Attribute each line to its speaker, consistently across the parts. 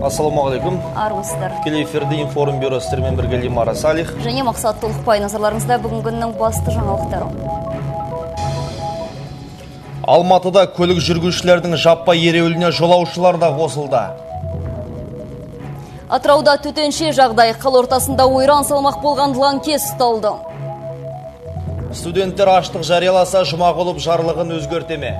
Speaker 1: Ассалаумағалейкум.
Speaker 2: Армысыздар.
Speaker 1: Тікелей эфирде Информ бюро сіздермен бірге Лимара Салих
Speaker 2: және Мақсат Толықбай. Назарларыңызда бүгінгі күннің басты жаңалықтары.
Speaker 1: Алматыда көлік жүргізушілердің жаппай ереуіліне жолаушылар да қосылды.
Speaker 2: Атырауда төтенше жағдай, қала ортасында ойран салмақ болған лаңкес ұсталды.
Speaker 1: Студенттер аштық жарияласа, Жұмағұлов жарлығын өзгерте ме?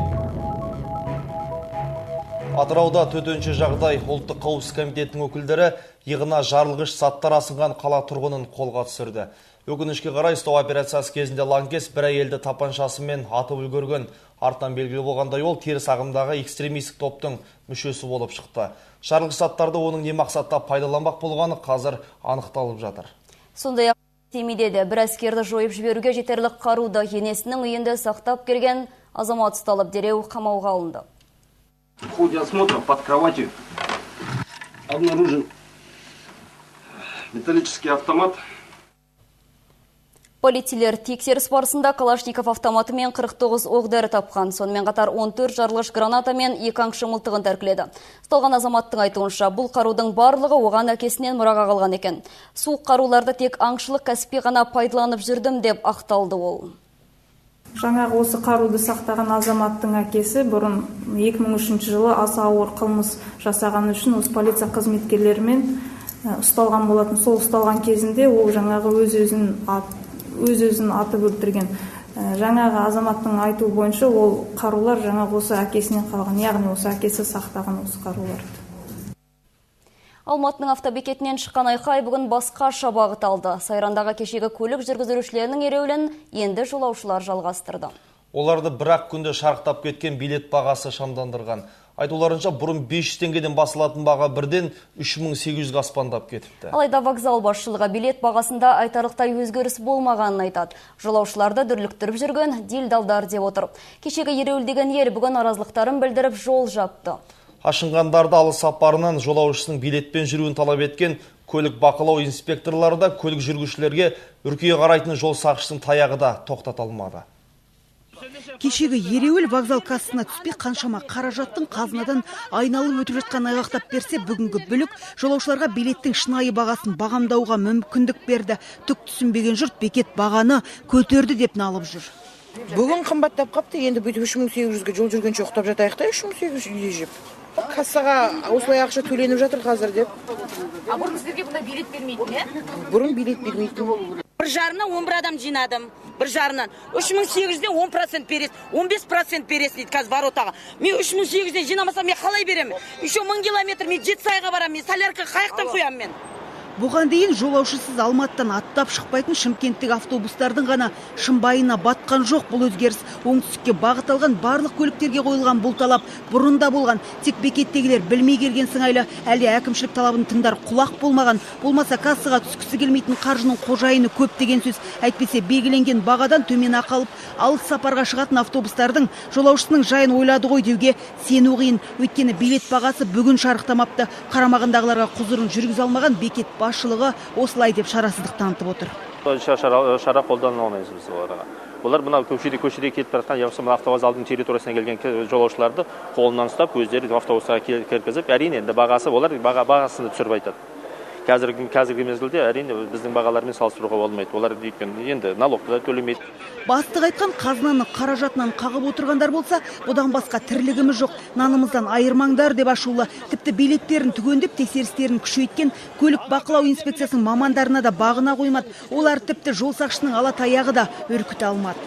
Speaker 1: Атырауда төтенше жағдай, ұлттық қауіпсіздік комитетінің өкілдері иығына жарылғыш заттар асынған қала тұрғынын қолға түсірді. Өкінішке қарай, ұстау операциясы кезінде лаңкес бір әйелді тапаншасымен атып үлгерген. Артынан белгілі болғандай, ол теріс ағымдағы экстремистік топтың мүшесі болып шықты. Жарылғыш заттарды оның не мақсатта пайдаланбақ болғаны қазір анықталып жатыр.
Speaker 2: Сондай-ақ Семейде де бір әскерді жойып жіберуге жетерлік қаруды енесінің үйінде сақтап келген азамат ұсталып, дереу қамауға алынды.
Speaker 3: В ходе осмотра под кроватью обнаружен металлический автомат.
Speaker 2: Полицейлер тексеріс барысында Калашников автоматымен 49 оқ-дәрі тапқан. Сонымен қатар 14 жарылғыш граната мен 2 аңшы мылтығын тәркіледі. Ұсталған азаматтың айтуынша, бұл қарудың барлығы оған әкесінен мұраға қалған екен. Суық қаруларды тек аңшылық кәсіпке ғана пайдаланып жүрдім деп ақталды ол.
Speaker 4: Жаңағы осы қаруды сақтаған азаматтың әкесі бұрын 2003 жылы аса ауыр қылмыс жасаған үшін осы полиция қызметкерлерімен ұсталған болатын. Сол ұсталған кезінде ол жаңағы өз-өзін атып өлтірген. Жаңағы азаматтың айтуы бойынша ол қарулар жаңағы осы әкесінен қалған, яғни осы әкесі сақтаған осы қаруларды.
Speaker 2: Алматының автобекетінен шыққан айқай бүгін басқаша бағыт алды. Сайрандағы кешегі көлік жүргізушілерінің ереуілін енді жолаушылар жалғастырды.
Speaker 1: Оларды бір-ақ күнде шарықтап кеткен билет бағасы шамдандырған. Айтуларынша, бұрын 500 теңгеден басылатын баға бірден 3800-ге аспандап кетіпті.
Speaker 2: Алайда вокзал басшылығы билет бағасында айтарлықтай өзгеріс болмағанын айтады. Жолаушыларды дүрліктіріп жүрген делдалдар деп отыр. Кешегі ереуілдеген ел бүгін наразылықтарын білдіріп жол жапты.
Speaker 1: Ашынғандарды алыс сапарынан жолаушысының билетпен жүруін талап еткен көлік бақылау инспекторлары да көлік жүргізушілерге үркие қарайтын жол сақшысының таяғы да тоқтата алмады.
Speaker 5: Кешегі ереуіл вокзал кассасына түспей қаншама қаражаттың қазынадан айналып өтіп жатқанын айғақтап берсе, бүгінгі бүлік жолаушыларға билеттің шынайы бағасын бағамдауға мүмкіндік берді. Түк түсінбеген жұрт бекет бағаны көтерді деп налып жүр.
Speaker 6: Бүгін қымбаттап қапты, енді бүйтіп 3800-ге жол жүргенше ұйықтап жатайық та, 3800 үйде жеп. Кассаға осылай ақша төленіп жатыр қазір деп.
Speaker 7: А бұрын сіздерге бұндай билет бермейтін, е?
Speaker 6: Бұрын билет бермейтін.
Speaker 7: Бір жарымнан 11 адам жинадым. Бір жарымнан 3800-ден 10% бересіз, 15% бересіз дейді қазір воротаға. Мен 3800-ден жинамасам мен қалай беремін? Еще 1000 километр мен Жетісайға барамын, мен солярка қаяқтан құямын мен?
Speaker 5: Бұған дейін жолаушысыз Алматыдан аттап шықпайтын шымкенттік автобустардың ғана шымбайына батқан жоқ бұл өзгеріс. Оңтүстікке бағыт алған барлық көліктерге қойылған бұл талап бұрын да болған. Тек бекеттегілер білмей келген сыңайлы, әлде әкімшілік талабын тыңдар құлақ болмаған. Болмаса кассаға түскісі келмейтін қаржының қожайыны көп деген сөз. Әйтпесе белгіленген бағадан төмен ақы алып, алыс сапарға шығатын автобустардың жолаушысының жайын ойлады ғой деуге сену қиын. Өйткені билет бағасы бүгін шарықтамапты. Қарамағындағыларға құзырын жүргізе алмаған бекет басшылығы осылай деп шарасыздық танытып отыр.
Speaker 8: Шара қолдана алмаймыз біз оларға. Олар мына көшеде кетіп бара жатқан, я болмаса мына автовокзалдың территориясына келген жолаушыларды қолынан ұстап, өздері автобусқа кіргізіп, әрине енді бағасы, олар бағасын түсіріп айтады. Қазіргі мезгілде әрине біздің бағалармен салыстыруға болмайды. Олар өйткені енді налогты да төлемейді.
Speaker 5: Бастық айтқан қазынаны қаражатынан қағып отырғандар болса, бұдан басқа тірлігіміз жоқ, нанымыздан айырмаңдар деп ашулы. Тіпті билеттерін түгендеп, тексерістерін күшейткен көлік бақылау инспекциясының мамандарына да бағына қоймады. Олар тіпті жол сақшының ала таяғы да үркіте алмады.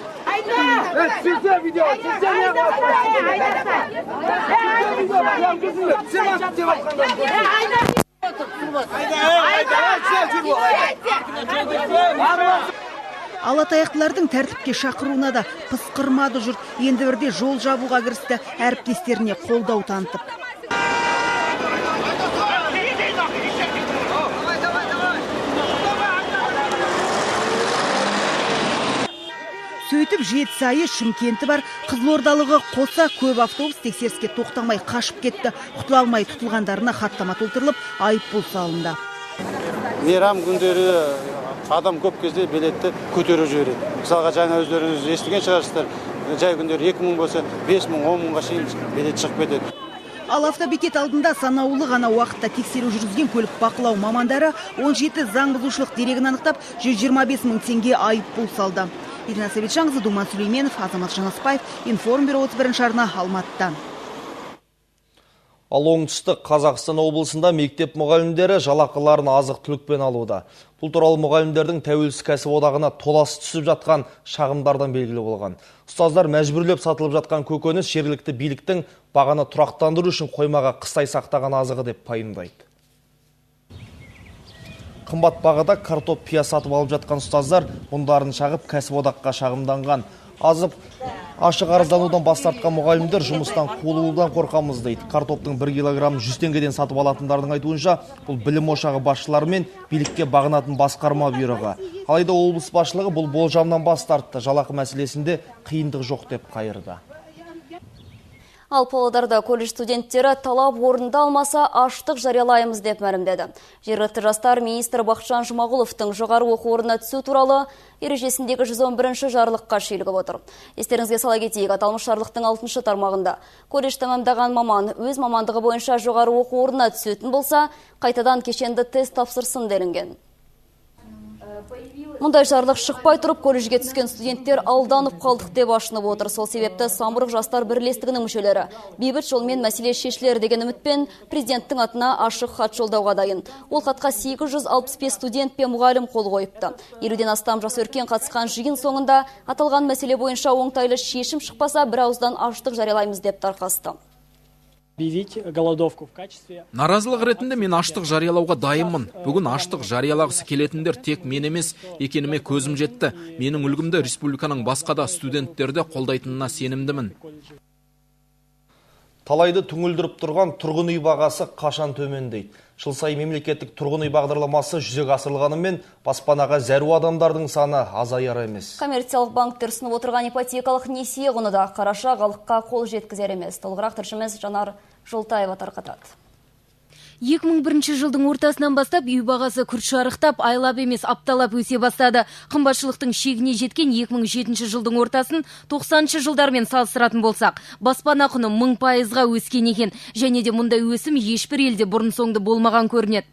Speaker 5: Алатаяқтылардың тәртіпке шақыруына да пысқырмады жұрт. Енді бірде жол жабуға кірісті, әріптестеріне қолдау танытып. Сөйтіп Жетісайы, Шымкенті бар, Қызылордалығы қоса көп автобус тексеріске тоқтамай қашып кетті. Құтыла алмай тұтылғандарына хаттама толтырылып, айыппұл салынды.
Speaker 9: Мейрам күндері адам көп кезде билетті көтеріп жібереді. Мысалға жаңа өздеріңіз естіген шығарсыздар, жай күндері 2000 болса 5000, 10000-ға шейін билет шығып кетеді.
Speaker 5: Ал автобекет алдында санаулы ғана уақытта тексеру жүргізген көлік бақылау мамандары 17 заң бұзушылық дерегін анықтап, 125 мың теңге айыппұл салды. Ирина Сәбитжанқызы, Думан Сүлейменов, Азамат Жанаспаев, Информбюро 31 арна, Алматыдан.
Speaker 1: Ал оңтүстік Қазақстан облысында мектеп мұғалімдері жалақыларын азық-түлікпен алуда. Бұл туралы мұғалімдердің тәуелсіз кәсіподағына толас түсіп жатқан шағымдардан белгілі болған. Ұстаздар мәжбүрлеп сатылып жатқан көкөніс жергілікті биліктің бағаны тұрақтандыру үшін қоймаға қыстай сақтаған азығы деп пайымдайды. Қымбат бағада картоп, пияз сатып алып жатқан ұстаздар мұндарын шағып кәсіподаққа шағымданған. Азып ашық арызданудан бас тартқан мұғалімдер жұмыстан қуылудан қорқамыз дейді. Картоптың 1 килограмын 100 теңгеден сатып алатындардың айтуынша, бұл білім ошағы басшылары мен билікке бағынатын басқарма бұйрығы. Алайда облыс басшылығы бұл болжамнан бас тартты. Жалақы мәселесінде қиындық жоқ деп қайырды.
Speaker 2: Ал Павлодарда колледж студенттері талап орындалмаса аштық жариялаймыз деп мәлімдеді. Жергілікті жастар министрі Бақытжан Жұмағұловтың жоғары оқу орнына түсу туралы ережесіндегі 111-ші жарлыққа шүйлігіп отыр. Естеріңізге сала кетейік, аталмыш жарлықтың 6-шы тармағында колледж тәмамдаған маман өз мамандығы бойынша жоғары оқу орнына түсетін болса, қайтадан кешенді тест тапсырсын делінген. Мұндай жарлық шықпай тұрып, колледжге түскен студенттер алданып қалдық деп ашынып отыр. Сол себепті Самұрық жастар бірлестігінің мүшелері бейбіт жолмен мәселе шешілер деген үмітпен президенттің атына ашық хат жолдауға дайын. Ол хатқа 865 студент пен мұғалім қол қойыпты. 50-ден астам жас өркен қатысқан жиын соңында аталған мәселе бойынша оңтайлы шешім шықпаса, бір ауыздан аштық жариялаймыз деп тарқасты.
Speaker 10: Наразылық ретінде мен аштық жариялауға дайынмын. Бүгін аштық жариялағысы келетіндер тек мен емес екеніме көзім жетті. Менің үлгімді республиканың басқа да студенттері қолдайтынына сенімдімін.
Speaker 1: Талайды түңілдіріп тұрған тұрғын үй бағасы қашан төмендейді? Жыл сайын мемлекеттік тұрғын үй бағдарламасы жүзеге асырылғанымен баспанаға зәру адамдардың саны азаяр емес.
Speaker 2: Коммерциялық банктер ұсынып отырған ипотекалық несие құны да қараша халыққа қол жеткізер емес. Толығырақ тілшіміз Жанар Жолтаева тарқатады.
Speaker 11: 2001 жылдың ортасынан бастап үй бағасы күрт шарықтап, айлап емес, апталап өсе бастады. Қымбатшылықтың шегіне жеткен 2007 жылдың ортасын 90-шы жылдармен салыстыратын болсақ, баспана құны 1000%-ға өскен екен. Және де мұндай өсім ешбір елде бұрын соңды болмаған көрінеді.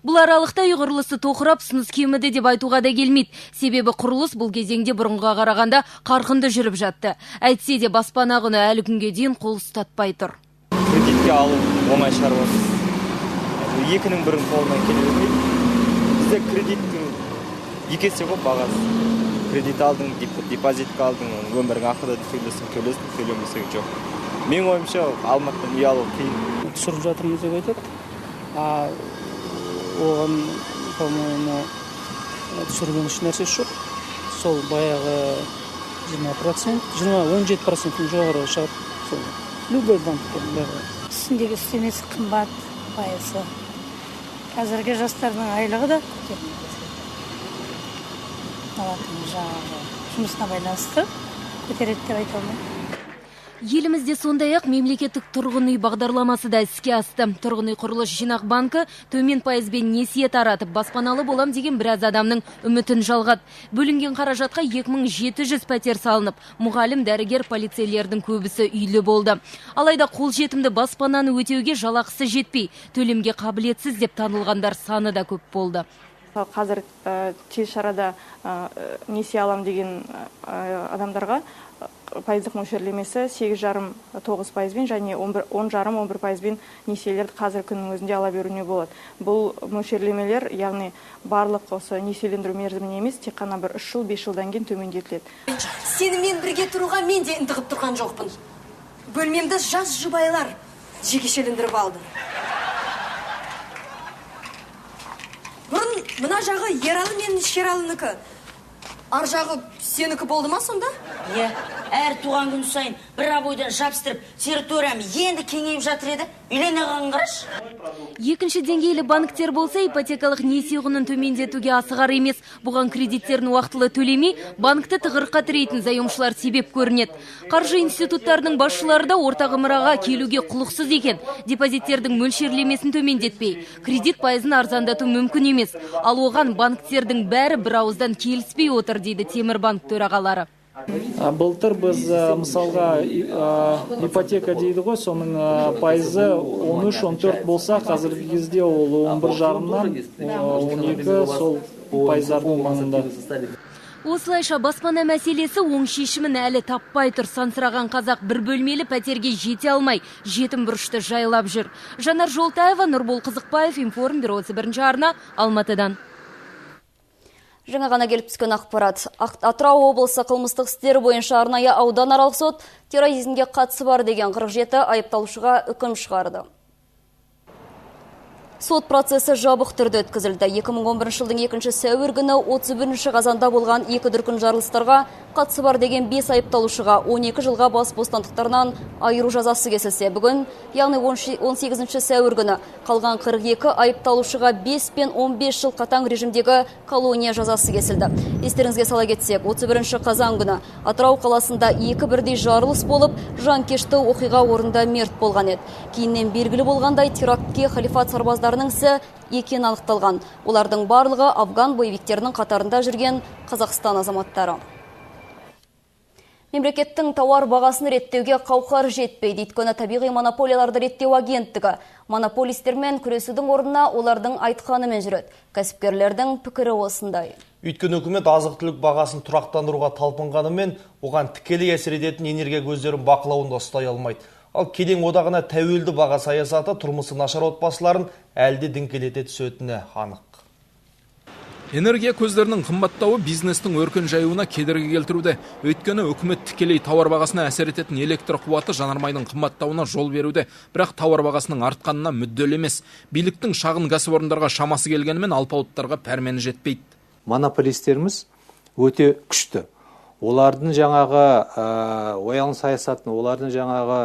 Speaker 11: Бұл аралықта үй құрылысы тоқырап, ұсыныс кеміді деп айтуға да келмейді. Себебі құрылыс бұл кезеңде бұрынға қарағанда қарқынды жүріп жатты. Әйтсе де баспана құны әлі күнге дейін қол ұстатпай тұр.
Speaker 12: Кредитке алу оңай шаруа. Екінің бірінің қолынан келе бермейді. Бізде кредиттің екі есе көп бағасы. Кредит алдың, депозитке алдың, өмірің ақыры төлесің, төлесің, төлемесең жоқ. Менің ойымша, Алматыдан үй алу қиын.
Speaker 13: Түсіріп жатырмыз деп айтады. А оған, по-моему, түсірген еш нәрсесі жоқ. Сол баяғы 20%, 17%-ін жоғары шығар. Сол любой банктен бәрі.
Speaker 14: Үстіндегі үстемесі қымбат пайызы. Қазіргі жастардың айлығы да алатын жаңағы жұмысына байланысты көтереді деп айта алмаймын.
Speaker 11: Елімізде сондай-ақ мемлекеттік тұрғын үй бағдарламасы да іске асты. Тұрғын үй құрылыс жинақ банкі төмен пайызбен несие таратып, баспаналы болам деген біраз адамның үмітін жалғады. Бөлінген қаражатқа 2700 пәтер салынып, мұғалім, дәрігер, полицейлердің көбісі үйлі болды. Алайда қолжетімді баспананы өтеуге жалақысы жетпей, төлемге қабілетсіз деп танылғандар саны да көп болды.
Speaker 4: Қазір тез шарада несие алам деген адамдарға пайыздық мөлшерлемесі 8,5-9%-бен және 10,5-11%-бен несиелерді қазір күннің өзінде ала беруіне болады. Бұл мөлшерлемелер, яғни барлық осы несиелендіру мерзіміне емес, тек қана бір 3 жыл, 5 жылдан кейін төмендетіледі.
Speaker 15: Сенімен бірге тұруға мен де ынтығып тұрған жоқпын. Бөлмемді жас жұбайлар жекешелендіріп алды. Бұрын мына жағы Ералы мен Шералынікі. Ар жағы сенікі болды ма сонда?
Speaker 7: Иә, әр туған күн сайын бір обойдан жабыстырып, территориям енді кеңейіп жатыр еді. Үйлене қалған қарашы.
Speaker 11: Екінші деңгейлі банктер болса, ипотекалық несие құнын төмендетуге асығар емес. Бұған кредиттерін уақытылы төлемей, банкті тығырыққа тірейтін заемшылар себеп көрінеді. Қаржы институттарының басшылары да ортақ ымыраға келуге құлықсыз екен. Депозиттердің мөлшерлемесін төмендетпей, кредит пайызын арзандату мүмкін емес. Ал оған банктердің бәрі бір ауыздан келіспей отыр, дейді Темірбанк төрағалары.
Speaker 13: Былтыр біз мысалға ипотека дейді ғой, соның пайызы 13-14 болса, қазіргі кезде ол 11,5-нан 12 сол пайыздардың маңында.
Speaker 11: Осылайша баспана мәселесі оң шешімін әлі таппай тұр. Сансыраған қазақ бір бөлмелі пәтерге жете алмай, жетім бұрышты жайлап жүр. Жанар Жолтаева, Нұрбол Қызықбаев, Информбюро, 31 арна, Алматыдан.
Speaker 2: Жаңа ғана келіп түскен ақпарат. Атырау облысы қылмыстық істер бойынша арнайы ауданаралық сот терроризмге қатысы бар деген 47 айыпталушыға үкім шығарды. Сот процесі жабық түрде өткізілді. 2011 жылдың 2 сәуір күні 31 қазанда болған екі дүркін жарылыстарға қатысы бар деген 5 айыпталушыға 12 жылға бас бостандықтарынан айыру жазасы кесілсе, бүгін, яғни 18 сәуір күні қалған 42 айыпталушыға 5 пен 15 жыл қатаң режимдегі колония жазасы кесілді. Естеріңізге сала кетсек, 31 қазан күні Атырау қаласында екі бірдей жарылыс болып, жанкешті оқиға орнында мерт болған еді. Кейіннен белгілі болғандай, терактке халифат сарбаздарының ісі екені анықталған. Олардың барлығы афган боевиктерінің қатарында жүрген Қазақстан азаматтары. Мемлекеттің тауар бағасын реттеуге қауқар жетпейді. Өйткені табиғи монополияларды реттеу агенттігі монополистермен күресудің орнына олардың айтқанымен жүреді. Кәсіпкерлердің пікірі осындай.
Speaker 1: Өйткені үкімет азық-түлік бағасын тұрақтандыруға талпынғанымен, оған тікелей әсер ететін энергия көздерін бақылауында ұстай алмайды. Ал кеден одағына тәуелді баға саясаты тұрмысы нашар отбасыларын әлде діңкелете түсетіні анық.
Speaker 10: Энергия көздерінің қымбаттауы бизнестің өркен жаюына кедергі келтіруде. Өйткені үкімет тікелей тауар бағасына әсер ететін электр қуаты жанармайдың қымбаттауына жол беруде. Бірақ тауар бағасының артқанына мүдделі емес. Биліктің шағын кәсіпорындарға шамасы келгенімен алпауыттарға пәрмені жетпейді.
Speaker 16: Монополистеріміз өте күшті. Олардың жаңағы оян саясатын, олардың жаңағы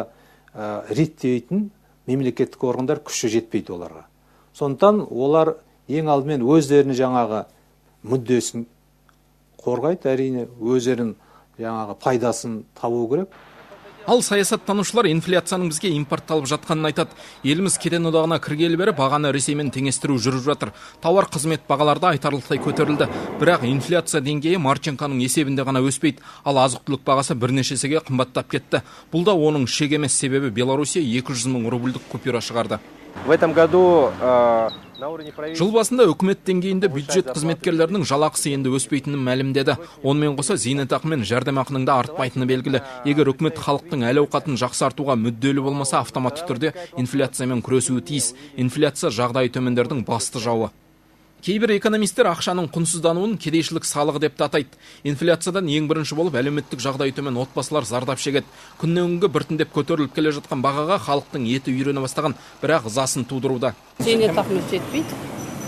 Speaker 16: реттейтін мемлекеттік органдар күші жетпейді оларға. Сондықтан олар ең алдымен өздерінің жаңағы мүддесін қорғайды, әрине өздерінің жаңағы пайдасын табу керек.
Speaker 10: Ал саясаттанушылар инфляцияның бізге импортталып жатқанын айтады. Еліміз кеден одағына кіргелі бері бағаны Ресеймен теңестіру жүріп жатыр. Тауар қызмет бағалары айтарлықтай көтерілді. Бірақ инфляция деңгейі Марченконың есебінде ғана өспейді. Ал азық-түлік бағасы бірнеше есеге қымбаттап кетті. Бұл да оның шегі емес, себебі Белоруссия 200 мың рубльдік купюра шығарды.
Speaker 12: В этом году
Speaker 10: Жыл басында үкімет деңгейінде бюджет қызметкерлерінің жалақысы енді өспейтінін мәлімдеді. Онымен қоса зейнетақы мен жәрдемақының да артпайтыны белгілі. Егер үкімет халықтың әл-ауқатын жақсартуға мүдделі болмаса, автоматты түрде инфляциямен күресуі тиіс. Инфляция жағдайы төмендердің басты жауы. Кейбір экономистер ақшаның құнсыздануын кедейшілік салығы деп те атайды. Инфляциядан ең бірінші болып әлеуметтік жағдайы төмен отбасылар зардап шегеді. Күннен күнге біртіндеп көтеріліп келе жатқан бағаға халықтың еті үйрене бастаған, бірақ ызасын тудыруда.
Speaker 17: Зейнетақымыз жетпейді.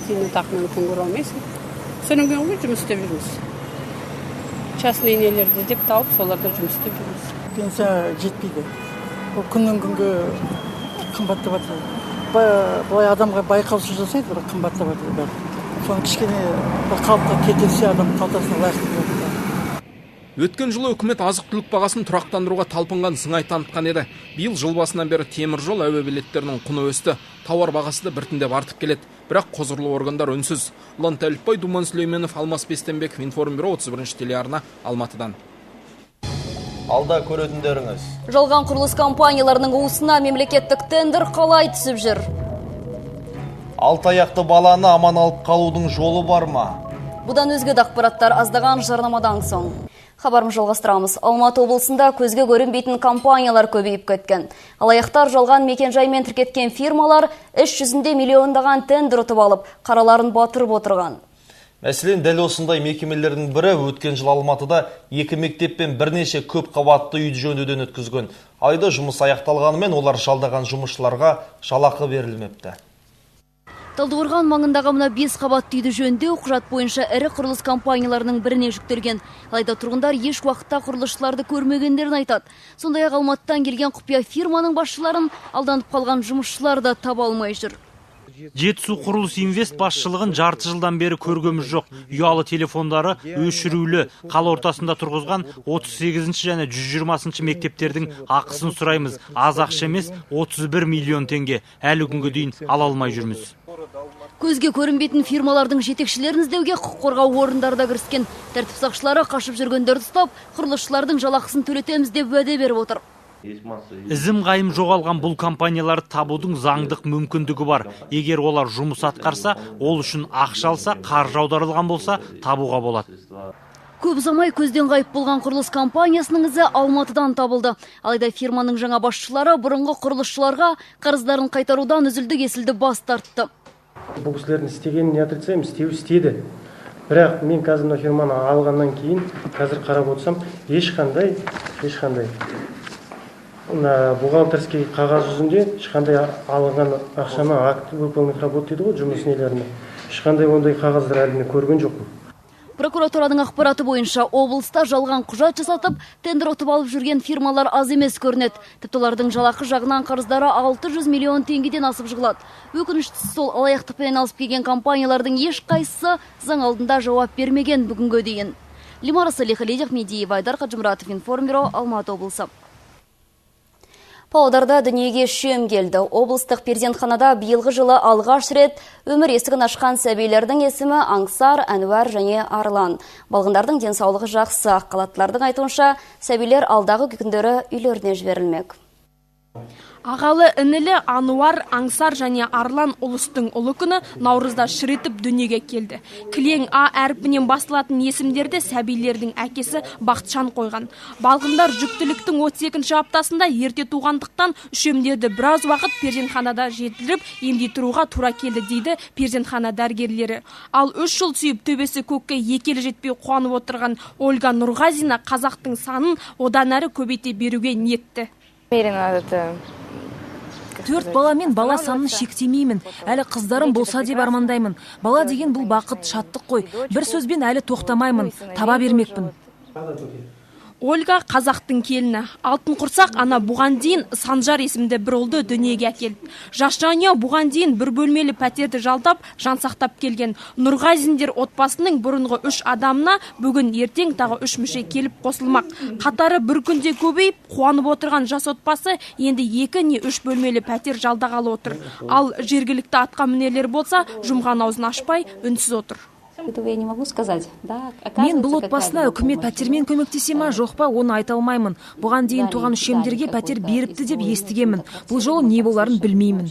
Speaker 17: Зейнетақымен күн көре алмайсың. Содан кейін ғой жұмыс істеп жүрміз. Частный нелерді іздеп тауып, соларда жұмыс істеп жүрміз.
Speaker 18: Пенсия жетпейді. Ол күннен күнге қымбаттап жатыр. Былай адамға байқаусыз жасайды, бірақ қымбаттап жатыр бәрі. Соны кішкене бір қалыпқа келтірсе, адам қалтасына лайықты болады.
Speaker 10: Өткен жылы үкімет азық-түлік бағасын тұрақтандыруға талпынған сыңай танытқан еді. Биыл жыл басынан бері темір жол әуе билеттерінің құны өсті. Тауар бағасы да біртіндеп артып келеді. Бірақ құзырлы органдар үнсіз. Ұлан Тәліпбай, Думан Сүлейменов, Алмас Бестенбеков, Информбюро, 31 телеарна, Алматыдан.
Speaker 1: Алда көретіндеріңіз.
Speaker 2: Жалған құрылыс компанияларының уысына мемлекеттік тендер қалай түсіп жүр?
Speaker 1: Алты аяқты баланы аман алып қалудың жолы бар ма?
Speaker 2: Бұдан өзге де ақпараттар аздаған жарнамадан соң. Хабарымызды жалғастырамыз. Алматы облысында көзге көрінбейтін компаниялар көбейіп кеткен. Алаяқтар жалған мекенжаймен тіркеткен фирмалар іс жүзінде миллиондаған тендер ұтып алып, қараларын батырып отырған.
Speaker 1: Мәселен, дәл осындай мекемелердің бірі өткен жыл Алматыда екі мектеп пен бірнеше көп қабатты үйді жөндеуден өткізген. Алайда жұмыс аяқталғанымен олар жалдаған жұмысшыларға жалақы берілмепті.
Speaker 2: Талдықорған маңындағы мына 5 қабатты үйді жөндеу құжат бойынша ірі құрылыс компанияларының біріне жүктелген. Алайда тұрғындар еш уақытта құрылысшыларды көрмегендерін айтады. Сондай-ақ Алматыдан келген құпия фирманың басшыларын алданып қалған жұмысшылар да таба алмай жүр.
Speaker 19: Жетісу құрылыс инвест басшылығын жарты жылдан бері көргеміз жоқ. Ұялы телефондары өшірулі. Қала ортасында тұрғызған 38-ші және 120-шы мектептердің ақысын сұраймыз. Аз ақша емес, 31 миллион теңге. Әлі күнге дейін ала алмай жүрміз.
Speaker 2: Көзге көрінбейтін фирмалардың жетекшілерін іздеуге құқық қорғау орындары да кіріскен. Тәртіп сақшылары қашып жүргендерді ұстап, құрылысшылардың жалақысын төлетеміз деп уәде беріп отыр.
Speaker 19: Ізім қайым жоғалған бұл компанияларды табудың заңдық мүмкіндігі бар. Егер олар жұмыс атқарса, ол үшін ақша алса, қаржы аударылған болса, табуға болады.
Speaker 2: Көп ұзамай көзден ғайып болған құрылыс компаниясының ізі Алматыдан табылды. Алайда фирманың жаңа басшылары бұрынғы құрылысшыларға қарыздарын қайтарудан үзілді-кесілді бас тартты.
Speaker 20: Бұл кісілердің істегенін не отрицаем, істеу істеді. Бірақ мен қазір мына фирманы алғаннан кейін қазір қарап отырсам, ешқандай бухгалтерский қағаз жүзінде ешқандай алынған ақшаны акт выполненных работ дейді ғой, жұмыс нелеріне. Ешқандай ондай қағаздар әлі мен көрген жоқпын.
Speaker 2: Прокуратураның ақпараты бойынша облыста жалған құжат жасатып, тендер ұтып алып жүрген фирмалар аз емес көрінеді. Тіпті олардың жалақы жағынан қарыздары 600 миллион теңгеден асып жығылады. Өкініштісі сол, алаяқтықпен айналысып келген компаниялардың ешқайсысы заң алдында жауап бермеген бүгінге дейін. Лимара Салихалидов, Медиева, Айдар Қажымұратов, Информбюро, Алматы облысы. Павлодарда дүниеге шөм келді. Облыстық перзентханада биылғы жылы алғаш рет өмір есігін ашқан сәбилердің есімі Аңсар, Әнуар және Арлан. Балғындардың денсаулығы жақсы. Ақ халаттылардың айтуынша, сәбилер алдағы күндері үйлеріне жіберілмек.
Speaker 21: Ағалы інілі Ануар, Аңсар және Арлан ұлыстың ұлы күні наурызда шыр етіп дүниеге келді. Кілең А әрпінен басылатын есімдерді сәбилердің әкесі Бақытжан қойған. Балғындар жүктіліктің 32-ші аптасында ерте туғандықтан үшемдерді біраз уақыт перзентханада жетілдіріп емдей тұруға тура келді дейді перзентхана дәрігерлері. Ал 3 жыл сүйіп төбесі көкке екі елі жетпей қуанып отырған Ольга Нұрғазина қазақтың санын одан әрі көбейте беруге ниетті.
Speaker 22: 4 баламен бала санын шектемеймін. Әлі қыздарым болса деп армандаймын. Бала деген бұл бақыт, шаттық қой. Бір сөзбен әлі тоқтамаймын, таба бермекпін.
Speaker 21: Ольга қазақтың келіні. Алтын құрсақ ана бұған дейін Санжар есімді бір ұлды дүниеге әкелді. Жас жанұя бұған дейін бір бөлмелі пәтерді жалдап, жан сақтап келген. Нұрғазиндер отбасының бұрынғы 3 адамына бүгін ертең тағы 3 мүше келіп қосылмақ. Қатары бір күнде көбейіп, қуанып отырған жас отбасы енді 2 не 3 бөлмелі пәтер жалдағалы отыр. Ал жергілікті атқамінерлер болса, жұмған аузын ашпай, үнсіз отыр.
Speaker 23: Этого я не могу сказать. Да,
Speaker 22: мен бұл отбасына үкімет пәтермен көмектесе ма, жоқ па, оны айта алмаймын. Бұған дейін туған үшемдерге пәтер беріпті деп естігенмін. Бұл жолы не боларын білмеймін.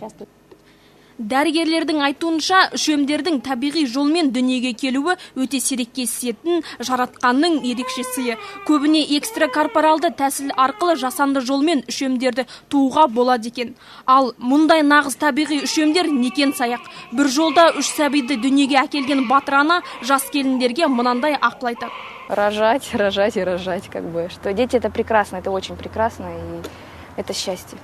Speaker 21: Дәрігерлердің айтуынша, үшемдердің табиғи жолмен дүниеге келуі өте сирек кездесетін жаратқанның ерекше сыйы. Көбіне экстракорпоралды тәсіл арқылы жасанды жолмен үшемдерді тууға болады екен. Ал мұндай нағыз табиғи үшемдер некен саяқ. Бір жолда 3 сәбиді дүниеге әкелген батыр ана жас келіндерге мынандай ақыл айтады.
Speaker 24: Рожать, рожать и рожать, как бы. Что дети это прекрасно, это очень прекрасно и это счастье.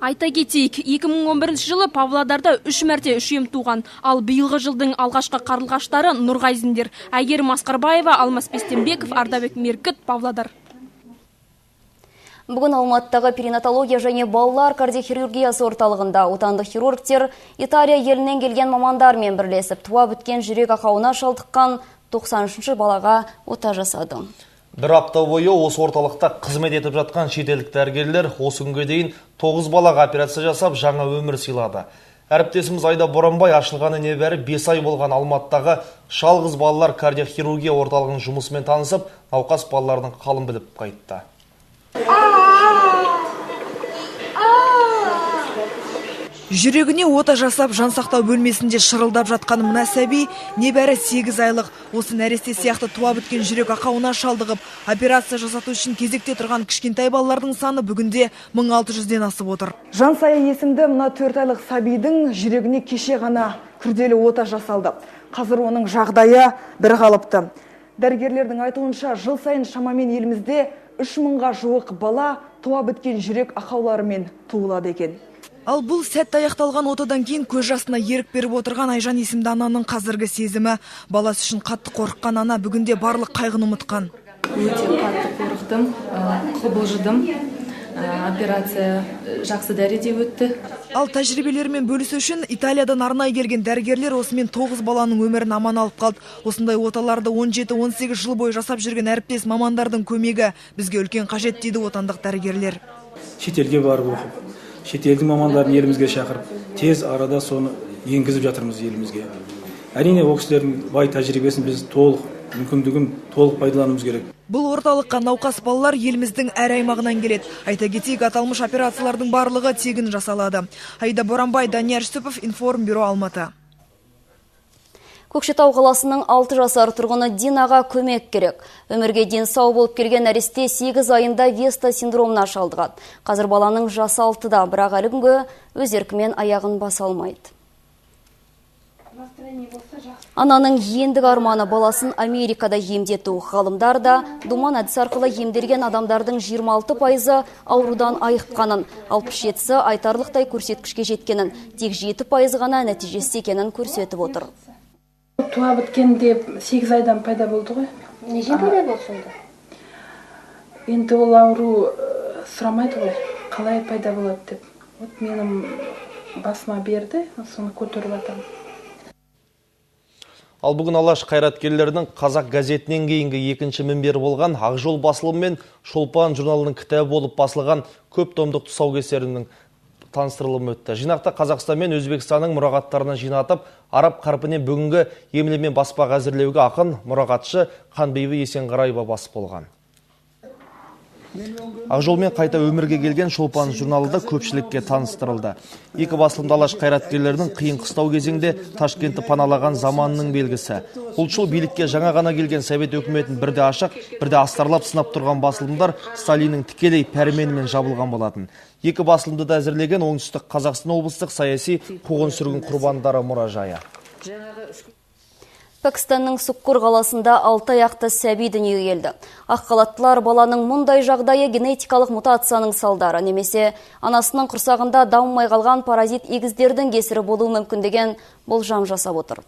Speaker 21: Айта кетейік, 2011 жылы Павлодарда 3 мәрте үшем туған. Ал биылғы жылдың алғашқы қарлығаштары Нұрғазиндер. Әйгерім Асқарбаева, Алмас Бестенбеков, Ардабек Меркіт, Павлодар.
Speaker 2: Бүгін Алматыдағы перинатология және балалар кардиохирургиясы орталығында отандық хирургтер Италия елінен келген мамандармен бірлесіп туа біткен жүрек ақауына шалдыққан 93-ші балаға ота жасады.
Speaker 1: Бір апта бойы осы орталықта қызмет етіп жатқан шетелдік дәрігерлер осы күнге дейін 9 балаға операция жасап, жаңа өмір сыйлады. Әріптесіміз Айда Боранбай ашылғаны небәрі 5 ай болған Алматыдағы жалғыз балалар кардиохирургия орталығының жұмысымен танысып, науқас балалардың қалын біліп қайтты.
Speaker 25: Жүрегіне ота жасап, жансақтау бөлмесінде шырылдап жатқан мына сәби небәрі 8 айлық. Осы нәресте сияқты туа біткен жүрек ақауына шалдығып, операция жасату үшін кезекте тұрған кішкентай балалардың саны бүгінде 1600-ден асып отыр. Жансая есімді мына 4 айлық сәбидің жүрегіне кеше ғана күрделі ота жасалды. Қазір оның жағдайы бір қалыпты. Дәрігерлердің айтуынша, жыл сайын шамамен елімізде 3000-ға жуық бала туа біткен жүрек ақауларымен туылады екен. Ал бұл сәтті аяқталған отадан кейін көз жасына ерік беріп отырған Айжан есімді ананың қазіргі сезімі. Баласы үшін қатты қорыққан ана бүгінде барлық қайғыны ұмытқан.
Speaker 26: Өте қатты қорықтым, қобалжыдым. Операция жақсы дәрежеде өтті.
Speaker 25: Ал тәжірибелерімен бөлісу үшін Италиядан арнайы келген дәрігерлер осымен 9 баланың өмірін аман алып қалды. Осындай оталарды 17-18 жыл бойы жасап жүрген әріптес мамандардың көмегі бізге үлкен қажет дейді отандық дәрігерлер.
Speaker 27: Шетелге барып оқып, шетелдің мамандарын елімізге шақырып, тез арада соны
Speaker 3: енгізіп жатырмыз елімізге. Әрине, ол кісілердің бай тәжірибесін біз толық, мүмкіндігін толық пайдалануымыз керек.
Speaker 25: Бұл орталыққа науқас балалар еліміздің әр аймағынан келеді. Айта кетейік, аталмыш операциялардың барлығы тегін жасалады. Аида Боранбай, Данияр Жүсіпов, Информбюро, Алматы.
Speaker 2: Көкшетау қаласының 6 жасар тұрғыны Динаға көмек керек. Өмірге ден сау болып келген нәресте 8 айында Веста синдромына шалдығады. Қазір баланың жасы 6-да, бірақ әлі күнге өз еркімен аяғын баса алмайды. Ананың ендігі арманы баласын Америкада емдету. Ғалымдар да думан әдісі арқылы емделген адамдардың 26% аурудан айыққанын, 67-сі айтарлықтай көрсеткішке жеткенін, тек 7% ғана нәтижесі екенін көрсетіп отыр.
Speaker 5: Туа біткенде 8 айдан пайда болды ғой.
Speaker 6: Неден пайда болды сонда?
Speaker 5: Енді ол ауру сұрамайды ғой, қалай пайда болады деп. Вот менің басыма берді, соны көтеріп жатырмын.
Speaker 1: Ал бүгін Алаш қайраткерлерінің Қазақ газетінен кейінгі екінші мінбері болған Ақжол басылымы мен Шолпан журналының кітабы болып басылған көп томдық тұсаукесерінің таныстырылымы өтті. Жинақта Қазақстан мен Өзбекстанның мұрағаттарынан жинатып, араб қарпінен бүгінгі емлемен баспаға әзірлеуге ақын, мұрағатшы Қанбибі Есенғараева бас болған. Ақжолмен қайта өмірге келген Шолпан журналы да көпшілікке таныстырылды. Екі басылымда Алаш қайраткерлерінің қиын қыстау кезеңде Ташкентті паналаған заманның белгісі. Ұлтшыл билікке жаңа ғана келген Совет өкіметін бірде ашық, бірде астарлап сынап тұрған басылымдар Сталиннің тікелей пәрменімен жабылған болатын. Екі басылымды да әзірлеген Оңтүстік Қазақстан облыстық саяси қуғын-сүргін құрбандары мұражайы.
Speaker 2: Пәкістанның Суккур қаласында 6 аяқты сәби дүниеге келді. Ақ халаттылар баланың мұндай жағдайы генетикалық мутацияның салдары немесе анасының құрсағында дамымай қалған паразит егіздердің кесірі болуы мүмкін деген болжам жасап отыр.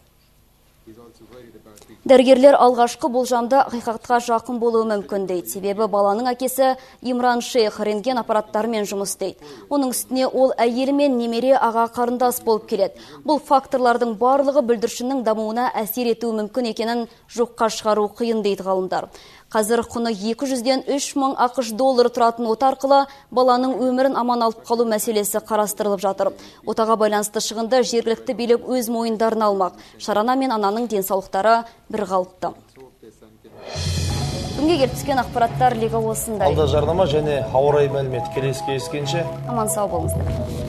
Speaker 2: Дәрігерлер алғашқы болжамды ақиқатқа жақын болуы мүмкін дейді. Себебі баланың әкесі Имран Шейх рентген аппараттарымен жұмыс істейді. Оның үстіне ол әйелімен немере аға қарындас болып келеді. Бұл факторлардың барлығы бүлдіршіннің дамуына әсер етуі мүмкін екенін жоққа шығару қиын дейді ғалымдар. Қазір құны 200-ден 3000 ақш доллары тұратын ота арқылы баланың өмірін аман алып қалу мәселесі қарастырылып жатыр. Отаға байланысты шығынды жергілікті билік өз мойындарына алмақ. Шарана мен ананың денсаулықтары бір қалыпты. Бүгінге келіп түскен ақпараттар легі осындай.
Speaker 1: Алда жарнама және ауа райы мәліметі. Келесі кездескенше
Speaker 2: аман сау болыңыздар.